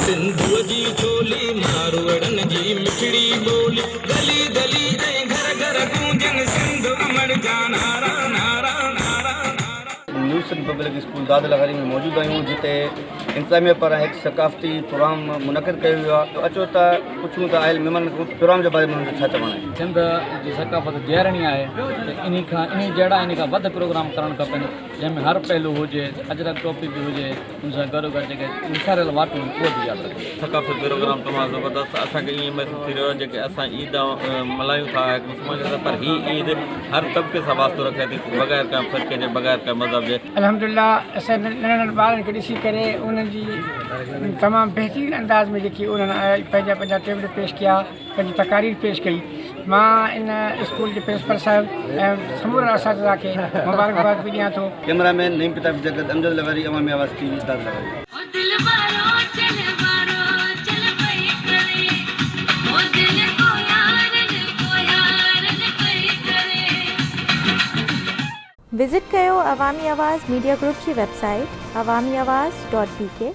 سنڌوء جي ڇولي، ماروئڙن جي مٺڙي ٻولي، گلي گلي ۽ گهر گهر گونجن سنڌ امڙ جا نعرا، نعرا، نعرا، نعرا. نيو سنڌ پبلڪ اسڪول داد لغاري ۾ موجود آهيون جتي انتظاميه پاران هڪ ثقافتي پروگرام منعقد ڪيو ويو آهي اچو ته پڇون ته آيل مهمانن کان پروگرام جي باري ۾ انهن جو ڇا چوڻ آهي. سنڌ جي ثقافت جيئرڻي آهي ته انهي کان انهي جهڙا انهي کان وڌ پروگرام ڪرڻ کپن جنهن ۾ هر پهلو هجي اجرڪ ٽوپي به هجي ان سان گڏو گڏ جيڪي وساريل واٽون آهن اهي به ياد رکجن. ثقافتي پروگرام تمام زبردست اسان کي ائين محسوس ٿي رهيو آهي جيڪي اسان عيد ملهايون ٿا هڪ مسلمان جي پر هي عيد هر طبقي سان واسطو رکي ٿي بغير ڪنهن فرقي جي بغير ڪنهن مذهب جي. الحمدلله اسان ننڍن ٻارن کي ڏسي ڪري انهن جي تمام بهترين انداز ۾ جيڪي انهن پنهنجا پنهنجا ٽيبلو پيش ڪيا پنهنجي تقارير پيش ڪئي مان ان اسڪول جي پرنسپل صاحب ۽ سمورن اساتذه کي مبارڪباد به ڏيان ٿو. ڪئميرا مين نعيم پتافي سان گڏ امجد لغاري عوامي آواز ٽي وي داد لغاري. او دل وارو چل وارو چل پئي ڪري او دل ڪو يارن ڪو يارن پئي ڪري. وزٽ ڪيو عوامي آواز ميڊيا گروپ جي website Awami Awaz dot B K.